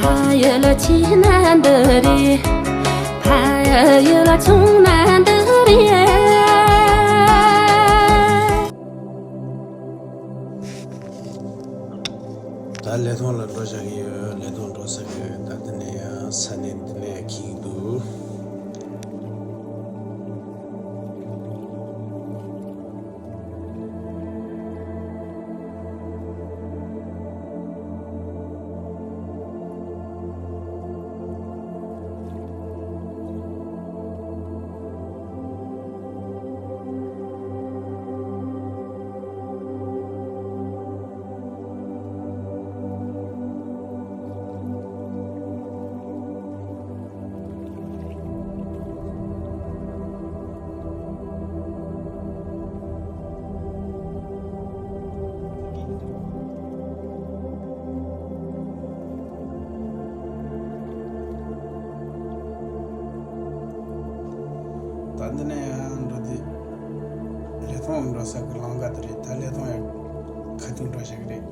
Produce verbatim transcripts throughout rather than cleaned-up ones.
ཕ་ཡུལ་ཆེ་ན་འདི་རེད། ཕ་ཡུལ་ཆུང་ན་འདི་རེད། ད་ལི་ཐང་ལ་འགྲོ་བཞག་གི་ཡོད། ལི་ཐང་འགྲོ་ས་གི་ཡོད། ད་འདི་ནས་ཡང་ས་གནས་འདི་ནས་འཁྱེར་གི་འདུག་ད་འདི་ནས་ཡང་འགྲོ་དུས། ལི་ཐང་འགྲོ་ས་གི་ལམ་ཁ་དེ་རེད། ད་ལི་ཐང་ཡང་ཁ་ཐུག་འགྲོ་བཞག་གི་རེད།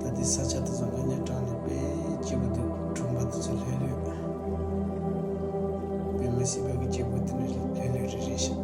ད་དེ་ས་ཆ་དེ་ཚོ་ང་གཉིས་དྲངས་ནས་དཔེ་སྐྱིད་པོ་འདུག་གྲོང་པ་དེ་ཚོ་ལྷོད་ལྷོད། དཔེ་མི་སྲིད་པ་གི་སྐྱིད་པོ་དེ་འདྲ་ལྷོད་ལྷོད་རེ་རེ་བཞིན།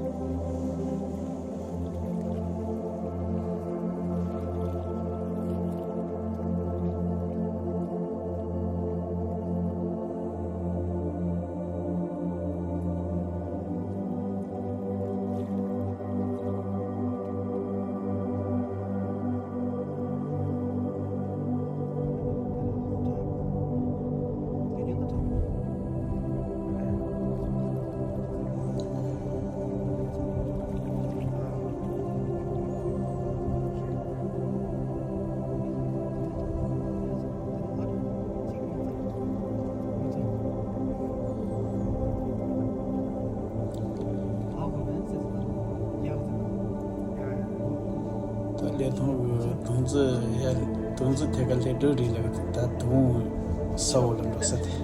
ད་ལི་ཐང་གི་དུང་རྩི་ཡར་དུང་རྩི་ཐད་ཀ་ལྷེ་སྒྲོལ་རི་ལ་ད་དུང་ས་འོག་ལ་འགྲོ་ས་དེ།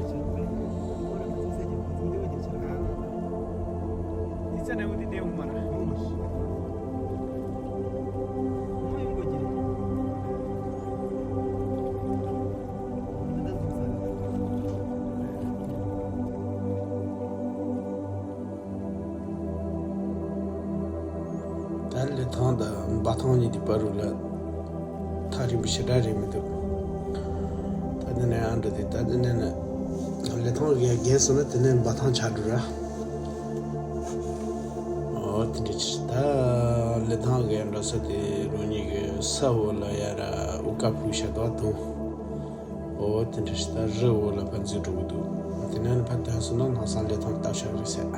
ད་ལི་ཐང་དང་འབའ་ཐང་གཉིས་ཀྱི་བར་རུ་ལ་ཐག་རིང་པོ་ཞེ་དྲག་རེད་མི་འདུག་ད་དེ་ནས་ཨ་འགྲོ་དེ་ད་དེ་ནས་ནི་ལི་ཐང་གི་རྒན་སོང་ན་དེ་ནས་འབའ་ཐང་ཆགས་འགྲོ་ར། ཨོ་དེ་འདྲ་ཅིག་ད་ལི་ཐང་གི་འགྲོ་ས་དེ་རང་ཉིད་ཀྱི་ས་འོག་ལ་ཡར་འུ་ཀ་ཕུག་ཤ་དོག་དུང་། ཨོ་དེ་འདྲ་ཞིག་ད་རི་འོག་ལ་ཕར་འཛུལ་འགྲོ་གི་འདུག་དེ་ནས་ཕར་ཐོན་སོང་ན་ལམ་སང་ལི་ཐང་ལྟ་ཤག་རེད་ཟེར།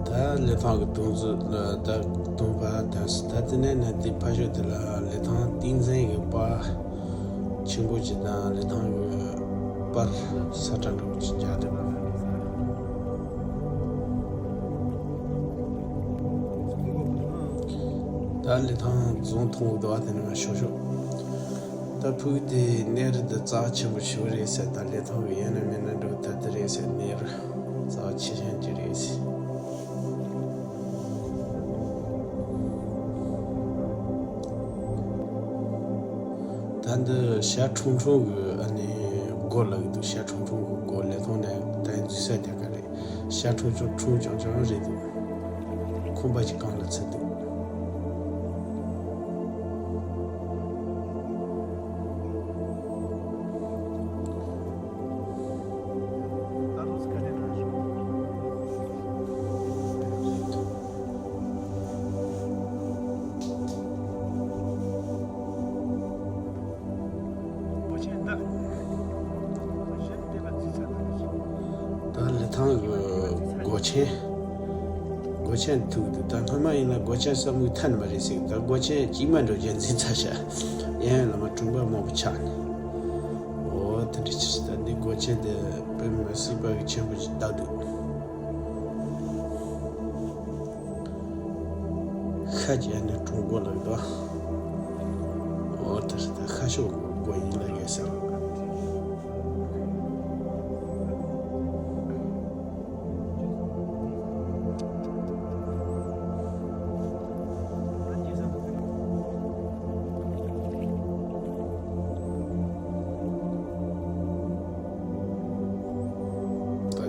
ད་ལི་ཐང་གི་དུང་རྩི་ལ་ད་དུང་ཕར་ཐོན་སོང་། ད་དེ་ནས་ནི་དེ་ཕ་ཤོད་དེ་ལ་ལི་ཐང་ཏིང་འཛིན་གྱི་པར། ཆེན་པོ་ཅིག་དང་ལི་ཐང་གི་པར་ས་ཁྲ་འདྲ་བོ་ཅིག་རྒྱག་འདུག་ད་ལི་ཐང་རྫོང་མཐོང་གི་འདུག་ཨ། དེ་ནས་ང་ཤོག་ཤོག་ད་ཕུག་དེ་གནས་རི་འདི་རྩ་ཆེན་པོ་ཞིག་རེད་ཟེར། ད་ལི་ཐང་གི་ཡིན་ན་མིན་ན་འགྲོ་ད་དེ་རེད་ཟེར། གནས་རི་རྩ་ཆེ་ཤོས་ཅིག་རེད་ཟེར། ད་འདི་ཤར་ཁྲུང་ཁྲུང་གི་ཨ་ནི་སྒོ་ལ་གི་འདུག་ཤར་ཁྲུང་ཁྲུང་གི་སྒོ། ལི་ཐང་ནས་ད་འཛུལ་ས་དེ་ག་རེད། ཤར་ཁྲུང་ཁྲུང་ཁྲུང་རྐྱང་རྐྱང་རེད་འདུག་ཁང་པ་ཅིག་གང་ལ་ཚུད་འདུག་ད་ལི་ཐང་གི་སྒོ་ཆེན། སྒོ་ཆེན་ཐུག་འདུག་ད་སྔོན་མ་ཡིན་ན་སྒོ་ཆེན་ས་མུག་ཐན་མ་རེད་ཟེར། ད་སྒོ་ཆེན་དཀྱུས་མ་འགྲོ་རྒྱུ་འཛིན་ཚར་ཤག་ཡང་ཡང་ལ་མ་གྲོང་པ་མང་པོ་ཆགས་ནས། ཨོ་དེ་འདྲ་ཅིག་ད་འདི་སྒོ་ཆེན་དེ་དཔེ་མི་སྲིད་པ་གི་ཆེན་པོ་ཅིག་བཏགས་འདུག་ཤ་རྒྱག་ནས་གྲོང་སྒོ་ལ་འགྲོ། ཨོ་དེ་ད་ཤ་ཤོག་སྒོ་ཡིན་ལ་ངེས་ཟེར།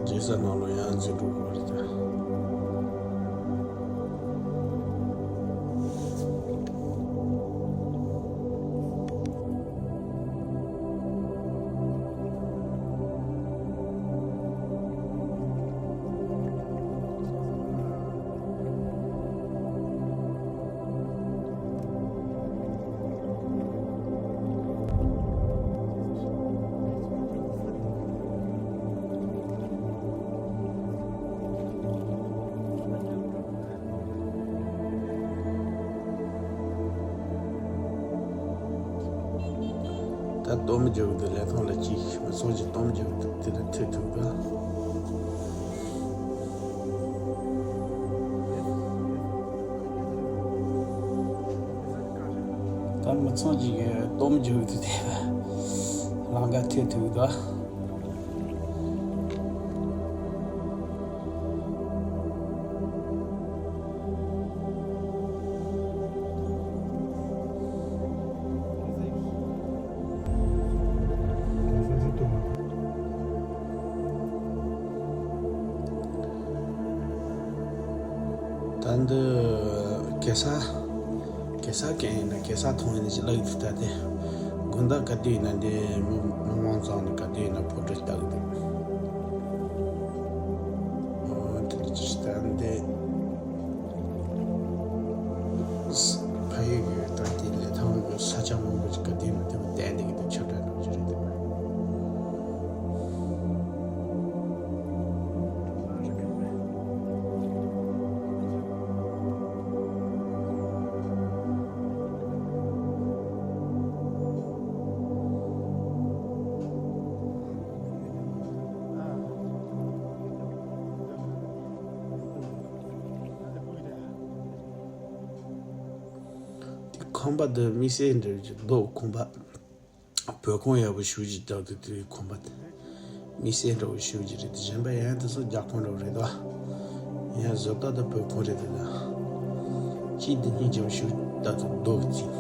རྗེས་ས་ནང་ལོ་ཡང་འཛུལ་འགྲོ་དགོས་རེད་ད། ད་སྟོན་མོ་རྒྱག་གི་འདུག་ལི་ཐང་ལ་གཅིག་མི་ཚང་གཅིག་སྟོན་མོ་རྒྱག་གི་འདུག་དེ་ལ་ཐུག་ཐུག་ག་ད་མི་ཚང་གཅིག་གི་སྟོན་མོ་རྒྱག་གི་འདུག་དེ་ལ་ལང་ཀ་ཐུག་ཐུག་ག་ད་འདི་གེ་སར། གེ་སར་གན་ཡིན་ན་གེ་སར་ཐང་ཡིན་ན་ཅི་ལབ་ཀྱི་འདུག་ད་དེ། དགོན་བདག་ག་དུས་ཡིན་ན་འདི་མི་མི་མང་ཚང་ནས་ག་དུས་ཡིན་ན་ཕོ་བྲང་ལྟ་གི་འདུག་ཨོ་དེ་ཅི་ཞིག་ད་འདི། ཕ་ཡུལ་གྱི་ད་དེ་ལི་ཐང་གི་ས་ཆ་མང་པོ་ཅིག་ག་དུས་ཡིན་ན་དེ་མོ་བསྟན་བསྡད་ཀྱི་འདུག་ཆོས་གྲྭ་འདྲ་བོ་ཅིག་རེད་འདུག་དེ་ཁང་པ་འདི་དམིགས་བསལ་འདྲ་བའི་རྡོ་ཁང་པ། བོད་ཁང་ཡག་པོ་ཞེ་ཅིག་བརྒྱབ་འདུག་དེའི་ཁང་པ་དེ། དམིགས་བསལ་འདྲ་བོ་ཞེ་ཅིག་རེད་དེ། གཞན་པ་ཡང་དེ་ཚོ་རྒྱ་ཁང་འདྲ་བོ་རེད་དོ། ཡང་བཟོ་ལྟ་དང་བོད་ཁང་རེད་དེ་ད། གཅིག་འདི་གཉིས་ཀྱང་ཞེ་ད་དུ་རྡོ་གི་རྩིག་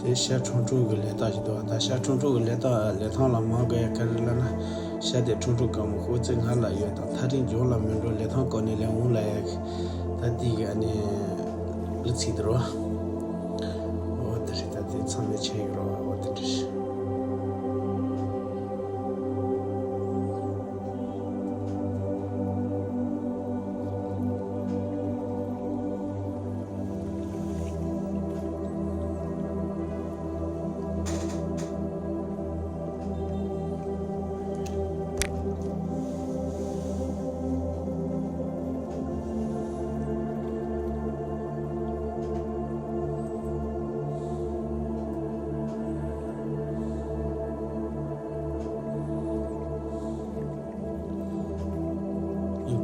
དེ་ཤར་ཁྲུང་ཁྲུང་གི་ལས་རྟགས་ཞིག་འདུག་ད་ཤར་ཁྲུང་ཁྲུང་གི་ལས་རྟགས་ལི་ཐང་ལ་མང་དགོས་ཡ་ག་རེ་ལབ་ན། ཤར་དེ་ཁྲུང་ཁྲུང་དཀར་མོ་ཧོ་ཙེ་ང་ལ་ཡོད་དང་ཐག་རིང་ལྗོངས་ལ་མི་འགྲོ། ལི་ཐང་བསྐོར་ནས་ལས་འོང་ལ་ཡ་གི་ད་དེ་གི་ཨ་ནི་གླུ་ཚིག་དེ་རོ། འོ་དེ་རེད། ད་དེ་ཚང་མས་མཁྱེན་ཡོད་རོ། འོ་དེ་འདྲ་ཞིག་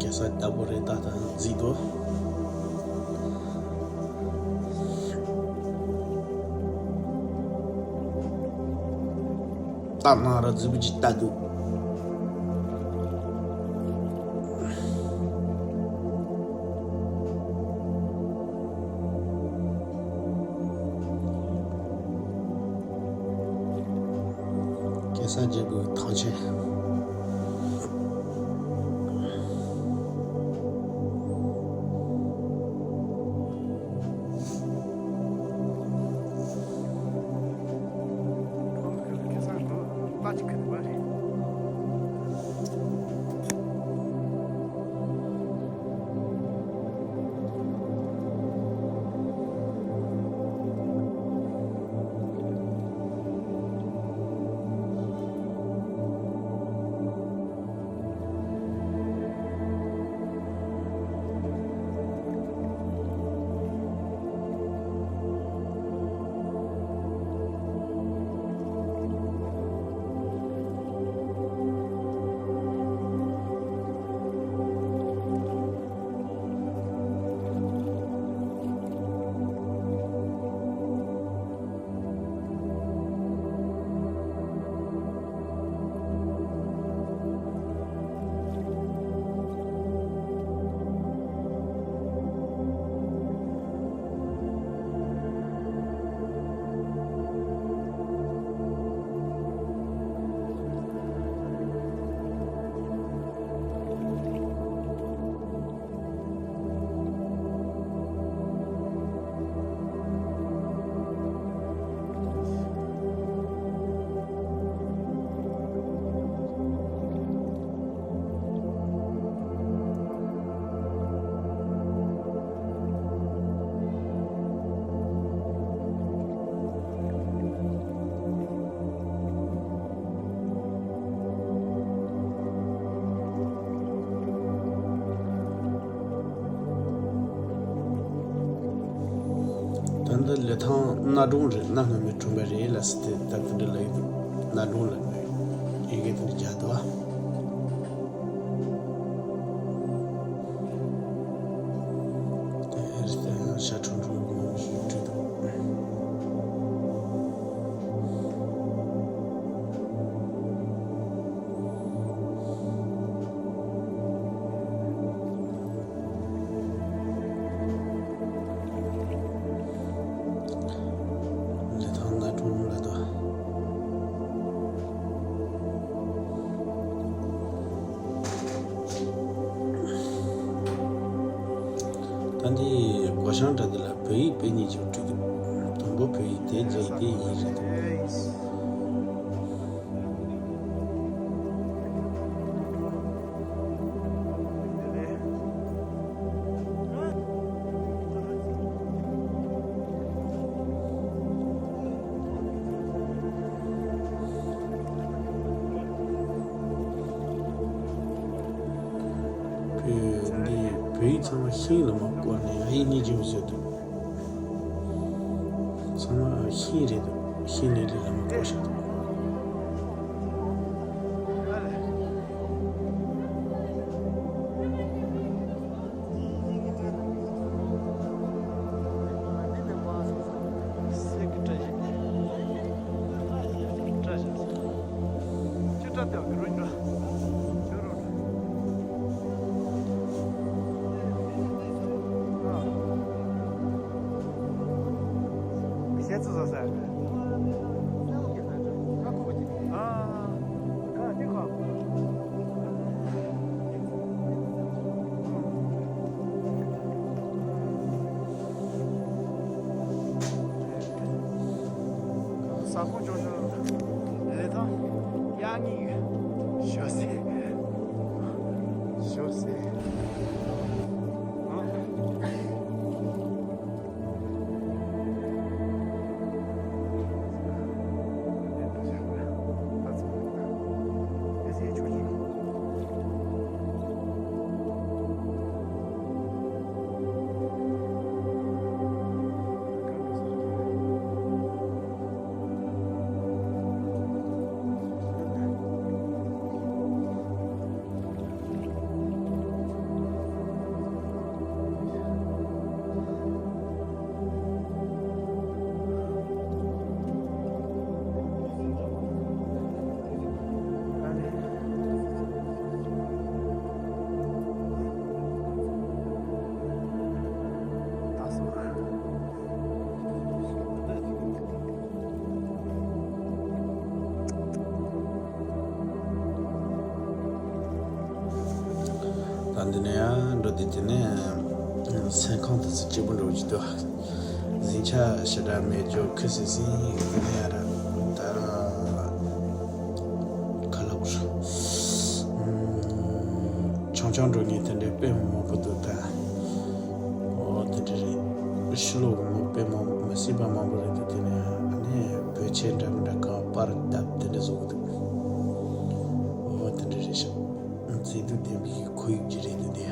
གེ་སར་ལྟ་བུ་རེད། ད་ད་གཟིགས་དོ། ད་ནང་ར་གཟིགས་པོ་ཅིག་ལྟ་འདུག་གེ་སར་རྒྱལ་པོའི་ཐང་ཆེན། ད་འདི་ལི་ཐང་གནའ་གྲོང་རེད། གནའ་སྔ་མོའི་གྲོང་པ་རེད་ལ་ཟེར་ཏེ་ད་དེ་འདྲ་ལབ་ཀྱི་འདུག་གནའ་གྲོང་ལ་ཡི་གེ་དེ་འདྲ་རྒྱག་འདུག་ཨ། དེ་རེད་དེ་ཤ་ཁྲུང་ཁྲུང་གི་ངོ་བོ་ཞིག་བྲིས་འདུག་ལི་ཐང་གནའ་གྲོང་ལ་དོ། ད་འདི་སྒོ་བྱང་འདྲ་འདི་ལ་བོད་ཡིག་དཔེ་རྙིང་ཅིག་བྲིས་འདུག་དང་པོ་བོད་ཡིག་དེ་རྗེས་དེ་ཡིན་རེད་འདུག་བོད་འདི་བོད་ཡིག་ཚང་མ་ཤིང་ལ་མ་བསྐོར་ནས་ཨ་ཡིག་གཉིས་ཀྱི་མི་བཟོས་འདུག་ཚང་མ་ཤིང་རེད་འདུག་ཤིང་ལས་ལས་ལ་མ་བསྐོར་ཤག་འདུག་ས་ཁོངས་སྐྱོང་ཤོག་ལས་དང་ཡག་ཉིག་ཞོ་སེ། ཞོ་སེ། ད་འདི་ནས་ཡང་འགྲོ་དུས་དེ་ནས་སེམས་ཁམས་དེ་ཚོ་སྐྱིད་པོ་འགྲོ་གི་འདུག་གཟིམ་ཆ་ཞེ་དྲག་མེད། ཇོ་ཁུ་སིམ་སིམ་གི་དེ་ནས་ཡ་ར་ད་ག་ལབ་དགོས། ཆུང་ཆུང་འགྲོ་མཁན་དེ་འདྲའི་དཔེ་མང་པོ་འདུག་ད། ཨོ་དེ་འདྲ་རེད། ཕྱི་ལོགས་མི་དཔེ་མང་མི་སྲིད་པ་མང་པོ་རེད་འདུག་དེ་ནས་ཨ་ནི་བོད་ཆས་འདྲ་མི་འདྲ་གང་པར་བཏབ་དེ་འདྲ་བཟོ་གི་འདུག་ཨོ་དེ་འདྲ་རེད་ཤག་མཛེས་སྡུག་ལྡན་པའི་ཁོར་ཡུག་ཅིག་རེད་འདུག་དེ་ཡ།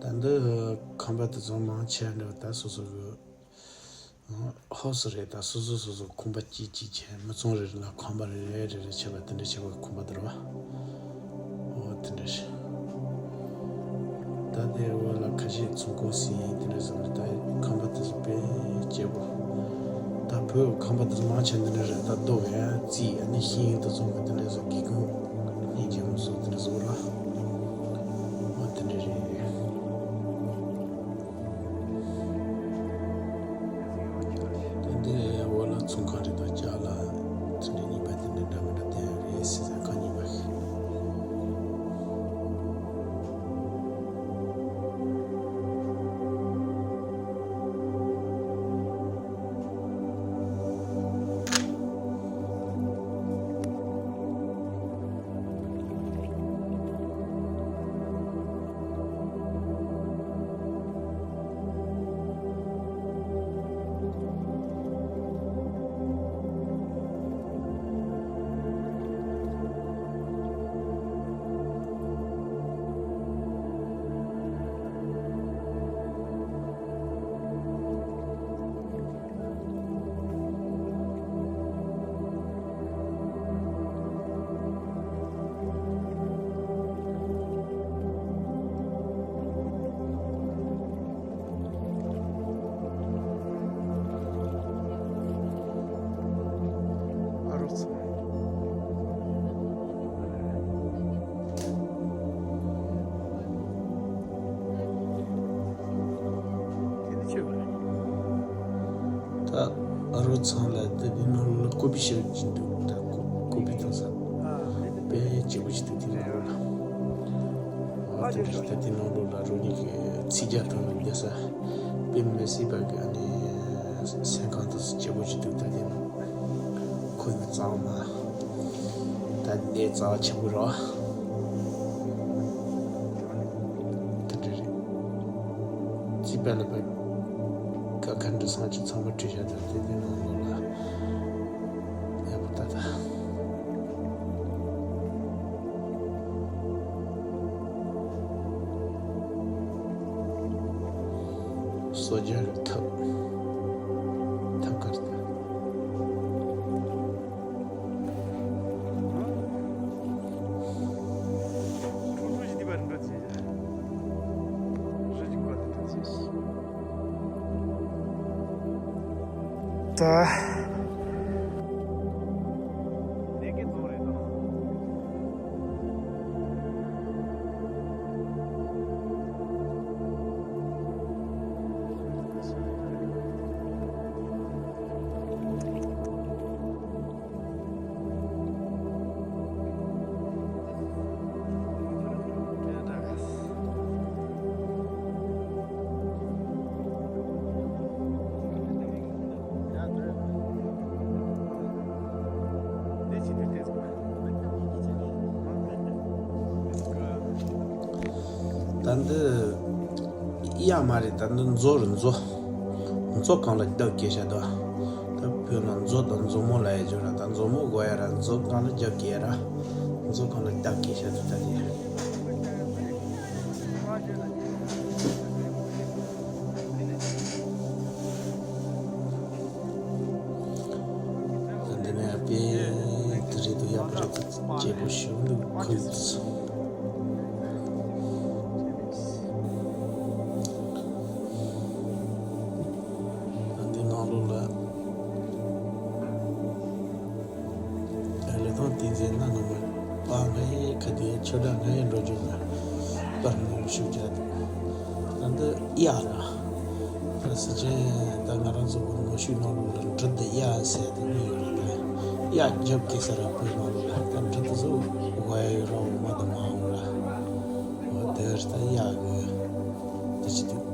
ད་འདི་ཁང་པ་དེ་ཚོ་མང་ཆེ་བ་འདྲ་བ་ད་སོ་སོ་གི་ཧོ་སི་རེད། ད་སོ་སོ་སོ་སོ་ཁང་པ་གཅིག་གཅིག་བྱས། མི་ཚང་རེ་རེ་ལ་ཁང་པ་རེ་རེ་རེ་རེ་བྱས་པ་དེ་འདྲ་བྱས་པ་ཁང་པ་དེ་རེད་བ། ཨོ་དེ་འདྲ་ཞིག་ད་དེ་འོག་ལ་ཁ་ཤས་ཚོང་ཁང་ཟིན་དེ་འདྲ་བཟོ་ནས་ད་ཁང་པ་དེ་ཚོ་དཔེ་སྐྱིད་པོ། ད་བོད་ཁང་པ་དེ་ཚོ་མང་ཆེ་འདི་འདྲ་རེད། ད་རྡོ་གི་རྩིག་ཨ་ནི་ཤིང་དེ་ཚོ་གི་དེ་འདྲ་བཟོ། སྒེའུ་ཁུང་སྙིང་རྗེ་མོ་བཟོ་དེ་འདྲ་བཟོ་ར། ཨོ་དེ་འདྲ་རེད། ད་འདི་འོག་ལ་ཚོང་ཁང་རེད། ད་ལྕགས་ལ་ཚོང་འདི་གཉིས་པ་དེ་འདྲ་འདྲ་མི་འདྲ་དེ་རེད། སི་ཟན་ཁང་གཉིས་པ་ཞིག་ཚང་ལ་ད་དེ་ནང་ལ་ཀོ་པི་ཤོད་ཀྱི་འདུག་ད་ཀོ་པི་བཏང་ས་དཔེ་སྐྱིད་པོ་ཞིག་འདུག་དེ་ནང་ལོགས་ལ། ཨ་དེ་འདྲ་ཞིག་ད་དེ་ནང་ལོགས་ལ་རོ་ནི་གི་ཚིག་རྒྱག་སྟངས་ལ་བསྡད་ས་དཔེ་མི་སྲིད་པ་གི་ཨ་ནི་སེམས་ཁམས་དང་སྐྱིད་པོ་ཞིག་འདུག་ད་དེ་ནང་ཁོ་ཡི་གཙང་མ་ད་དེ་གཙང་ཆེན་པོ་རེད། དེ་འདྲ་རེད། རྩིས་པ་ལ་པའི་ཀ་ཁ་འདྲི་སང་ཅི་ཚང་མ་བྲིས་བཞག་དང་དེ་དེ་ནང་ལོགས་ལ་ཡག་པོ་ད་ད། སྲོལ་རྒྱུན་རིག་ཐབས་ཐབས་ཀར་ད། ད། ད་འདི་གཡག་མ་རེད། ད་འདི་མཛོ་རེད། མཛོ། མཛོ་གང་ལ་རྒྱབ་སྐྱེས་བྱ་དོ། ད་བོད་ནང་མཛོ་དང་མཛོ་མོ་ལ་ཡ་བརྗོད་ར། ད་མཛོ་མོ་དགོས་ཡ་ར། མཛོ་གང་ལ་རྒྱབ་སྐྱེས་ར། མཛོ་གང་ལ་རྒྱབ་སྐྱེས་བྱ་དོ་ད་དེ། འདི་ནས་དཔེ་དེ་རེད་འདུག་ཡག་པོ་རེད་འདུག་སྐྱིད་པོ་ཞིག་འདུག་ཁོ་ཡི་ཚོ། འདི་ནང་ལོགས་ལ། ལི་ཐང་བསྟན་འཛིན་སྣ་ལྔ་མ་པ་ང་ཡི་ཁ་དེ་ཆོས་གྲྭ་ང་ཡི་འགྲོ་རྒྱུ་ན་པར་ངོ་ཤུགས་རྒྱག་འདུག་ད་འདི་གཡག་ར། ད་སི་ཅན་ད་ང་རང་ཚོ་གི་ངོ་ཤུགས་ནང་ལོགས་ལ་འབྲི་འདི་གཡག་ཟེར་དེ་མི་ཡོད་རེད། ད་གཡག་རྒྱབ་ཀྱི་ས་ར་བོད་ནང་ལོགས་ལ་ད་འབྲི་འདི་ཚོ་གོ་ཡ་ཡོད་ར། འོ་མ་ད་མ་འོང་ར། འོ་དེར་ད་གཡག་གི་དེ་ཅི་འདུག་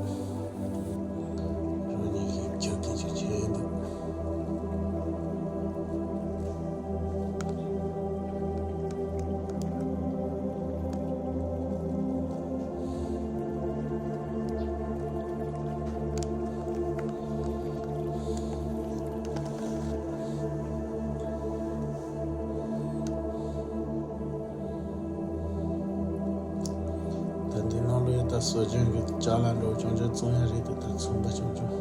རང་ཉིད་ཀྱི་རྒྱབ་ཀྱི་ཅིག་བྱས་འདུག་ད་འདི་ནང་ལོགས་ཡ་ད་སྲོལ་རྒྱུན་གྱི་ཅ་ལག་འགྲོ་ཆུང་ཆུང་བཙོང་ཡ་རེད་འདུག་ད་ཚོང་པ་ཆུང་ཆུང་།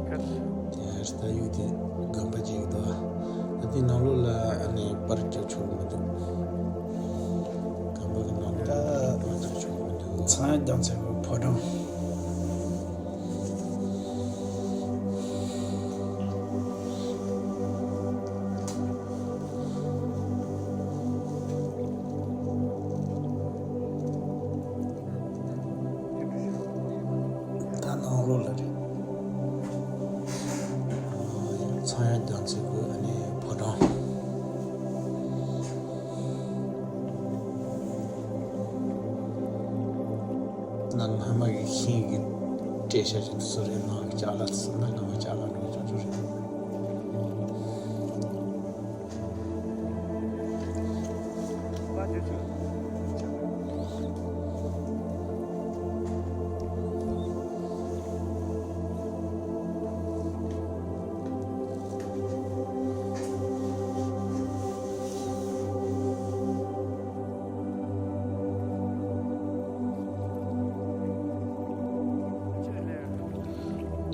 དེ་ད་ཡུལ་དེ་དགོན་པ་ཅིག་འདུག་ད་འདི་ནང་ལོགས་ལ་ཨ་ནི་པར་རྒྱག་ཆོག་གི་མི་འདུག་དགོན་པ་གི་ནང་ལོགས་ལ་པར་རྒྱག་ཆོག་གི་མི་འདུག་ཚངས་དབྱངས་རྒྱ་མཚོའི་ཕོ་བྲང་། ད་ནང་ལོགས་ལ་རེད། ཚངས་དབྱངས་རྒྱ་མཚོའི་ཨ་ནི་ཕོ་བྲང་། ནང་སྔ་མ་གི་ཤིང་གི་སྤྲེལ་ཤ་ཅིག་ཏུ་སོ་རེད། ནང་གི་ཅ་ལག་ཏུ་སོ་ན་སྔ་མ་ཅ་ལག་འགྲོ་ཆོག་ཆོག་རེད།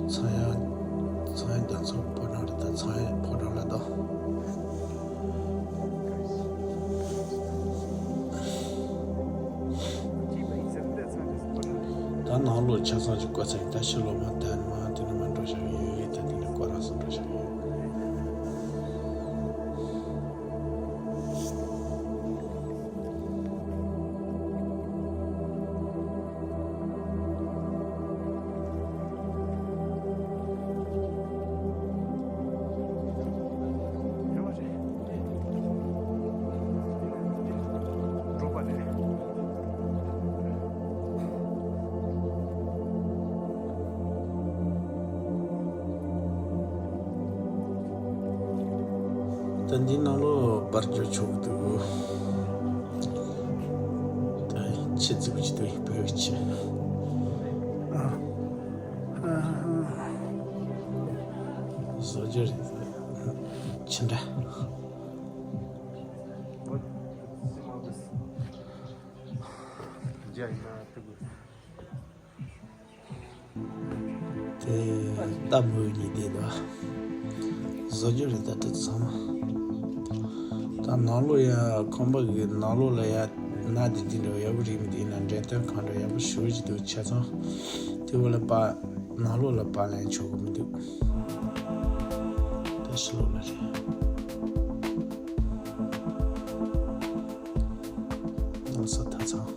ཚངས་དབྱངས་ཚངས་དབྱངས་རྒྱ་མཚོ་ཕོ་བྲང་རེད། ད་ཚངས་དབྱངས་ཕོ་བྲང་ལ་ད། ད་ནང་ལོགས་ཆ་ཚང་ཅིག་བསྐོར་ཚར་ཡིན། ད་ཕྱི་ལོགས་མ་ད་ནི་མ་དེ་ནི་མ་འགྲོ་བཞག་ཡོད། ད་དེ་ནི་བསྐོར་ར་སོང་འགྲོ་བཞག་ཡོད། འདི་ནང་ལོགས་སྦར་རྒྱུ་ཆོག་གི་འདུག་ད་ཆུ་རྫིག་པོ་ཅིག་འདུག་བོད་ཀྱི་ཆུ། ཨ། ཨ། བཟོ་རྒྱུ་རེད། ཆུ་འདྲ། དེ་ལྟ་མོ་གཉིས་བསྡད་འདུག་བཟོ་རྒྱུ་རེད། ད་དེ་ཚང་མ་ད་ནང་ལོགས་ཡ་ཁང་པ་གི་ནང་ལོགས་ལ་ཡ་ན་དེ་དེ་འདྲ་ཡག་པོ་རེད། མི་དེ་ཡིན་ན་འགྲེམས་སྟོན་ཁང་འདྲ་ཡག་པོ་ཞེ་པོ་ཅིག་འདུག་ཆ་ཚང་དེ་བོ་ལ་པ་ནང་ལོགས་ལ་པར་ལེན་ཆོག་གི་མི་འདུག་ད་ཕྱི་ལོགས་ལ་རེད། ནང་ས་ཐ་ཚང་།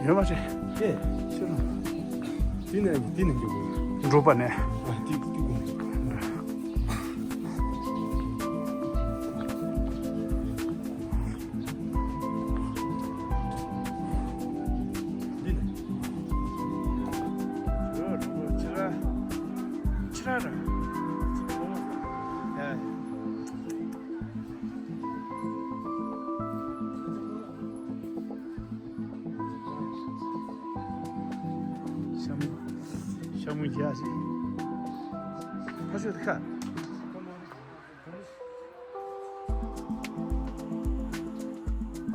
ཡོད་མ་རེད། ཤི་རོ། དེ་ནས་དེ་ནས་འགྲོ་དགོས། འགྲོ་པ་ནས། ཨ། དེ་དེ་དགོས། འདི་ནས། ཕྱི་ར། ཕྱི་ར་ར། ཡ། ཤ་མོ། ཤ་མོ་རྒྱག་ཞིག་ཕ་ཤོད་དེ་ཁ།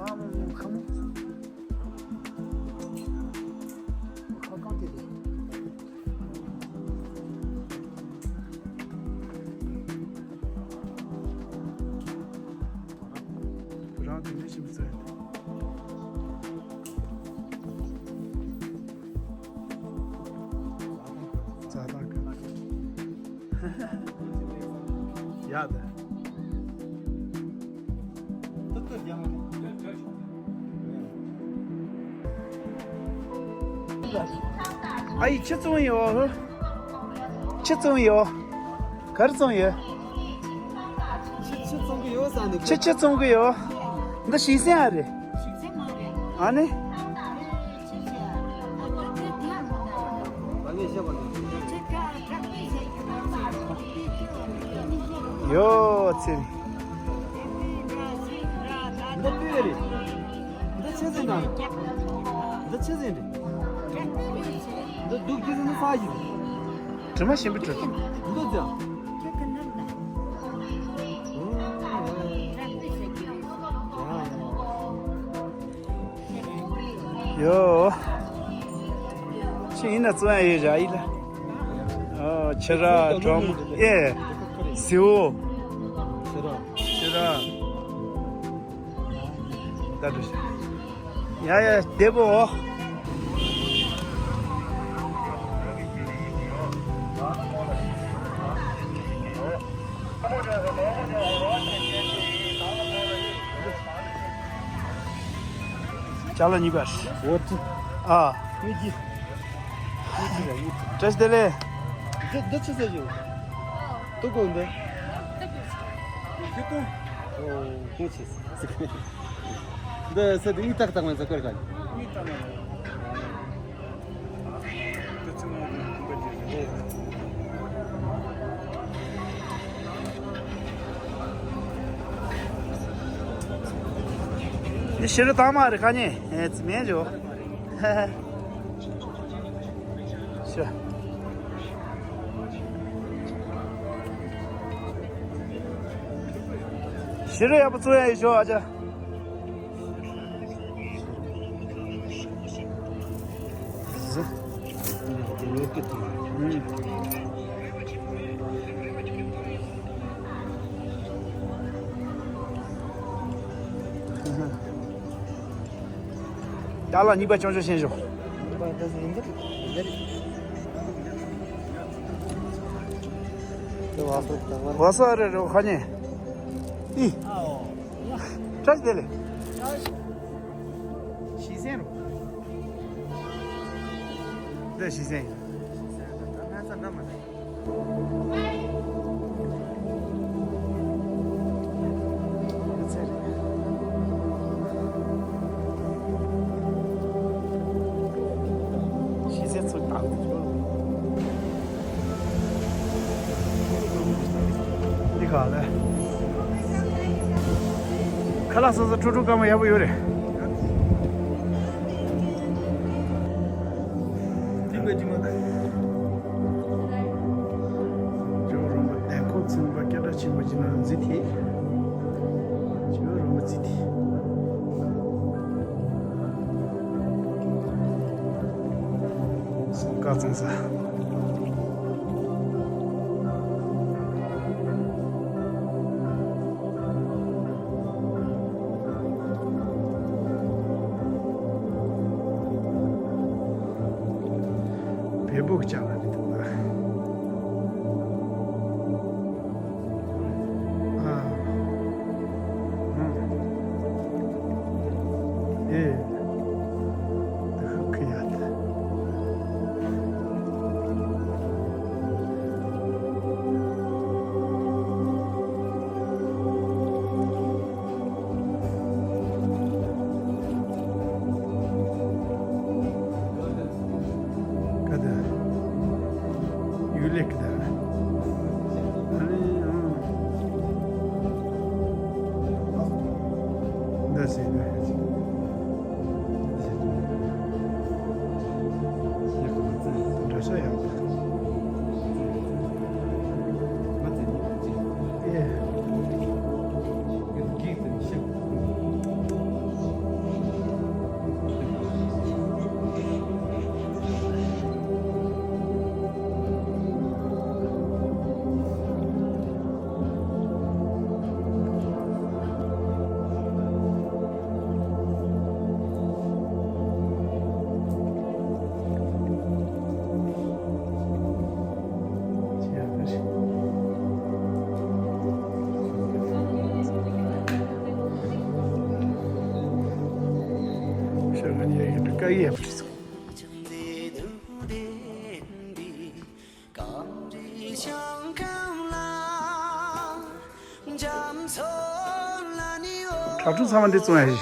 ཨ་མོ་མོ་ཁ་མོ། ཁ་གང་དེ་རེད། རང་དེ་འདྲ་ཞིག་མི་ཚོད། རྩྭ་ཐང་གི་ཡ་ད། ཨ་ཡི་ཆི་བཙོང་ཡོད། ཆི་བཙོང་ཡོད། ག་རེ་བཙོང་ཡོད། ཆི་ཆི་བཙོང་གི་ཡོད་ས་ནི། ཆི་ཆི་བཙོང་གི་ཡོད། འདི་ཞིག་སེང་ཨ་རེད། ཨ་ནི། ཡོད་ཚེ། འདི་དཔེ་རེད། འདི་ཆི་ཟིན་དང་། འདི་ཆི་ཟིན་རེད། འདི་སྡུག་ཅི་ཟིན་ནི་ས་ཞིག་དྲི་མ་ཞིམ་པོ་དྲི། འདི་ཅི། ཡོ། ཁྱེད་ཡིན་ན་བཙོང་ཡ་ཡོད་ར་ཡིན་ལ། ཨོ་ཁྱེད་ར་གྲོགས་མོ་ཨེ། ཟེའུ། ཁྱེད་ར། ཁྱེད་ར། ད་འགྲོ་ཤག་ཡ་ཡ་བདེ་པོ། ཅ་ལག་གཉིས་པ། འོ་ཙི། ཨ། ཡིད་ཀྱི། བཀྲ་ཤིས་བདེ་ལེགས། འདི་འདི་ཆི་ཟེར་གྱི། ཏུ་ཀོ་འདི། ཏུ་ཀོ། ཨོ་ཧུ་ཆི། འདི་ཟེར་དུ་ཡིད་ཏག་ཏག་མེད་ཟེར་ཀར་ག། འདི་ཤི་རུ་དྭངས་མ་རེད་ཁ་ཉེ། ཨེ་ཙི་མེད་འཇོ། ཤི། ཤི་རུ་ཡག་པོ་བཙོང་ཡ་ཡོད་ཤོག་ཨ་ཅག་ཅ་ལག་གཉིས་པ་ཆུང་ཆུང་ཤེས་ཤོག་བ་ས་རེ་རེ་ཁ་ཉེ། ཨི། བཀྲ་ཤིས་བདེ་ལེགས། ཞིས་སན་རུ། འདི་ཞིས་སན་ཡིན། ང་ཚ་འདྲ་མ་ན། ཞིས་སན་ཚུགས་དང་། འདི་ག་ལས། ཁ་ལག་སོ་སོ་ཁྲུ་ཁྲུ་སྐར་མ་ཡག་པོ་ཡོད་རེད། ཏིང་པའི་ཏིང་མ། ཇོ་རོང་པ་དན་ཁོག་ཚིམ་པ་སྐད་གྲགས་ཆེན་པོ་ཅིག་ན་རྫི་ཐེ། ཇོ་རོང་པ་རྫི་ཐེ། སོ་ཀ་ཚང་ས། བལ་པོ་གི་ལྕགས་ལ་རེད་འདུག་ཨ། ཨ། ཨ། ཨེ། ད་ཧུ་ཁི་ཡ་ད། ག་ད། ཡུལ་ལེགས་གི་ད། ཨ་ནི། ཨང་། འདི་ཟེར་ན། འདྲ་ས་ཡང་། ཨེ། དྲ་གྲུ་ཚང་མ་འདི་བཙོང་ཡ་ཡིན།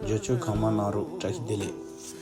རྒྱ་ཆོས་གང་མང་གནང་རོགས། བཀྲ་ཤིས་བདེ་ལེགས།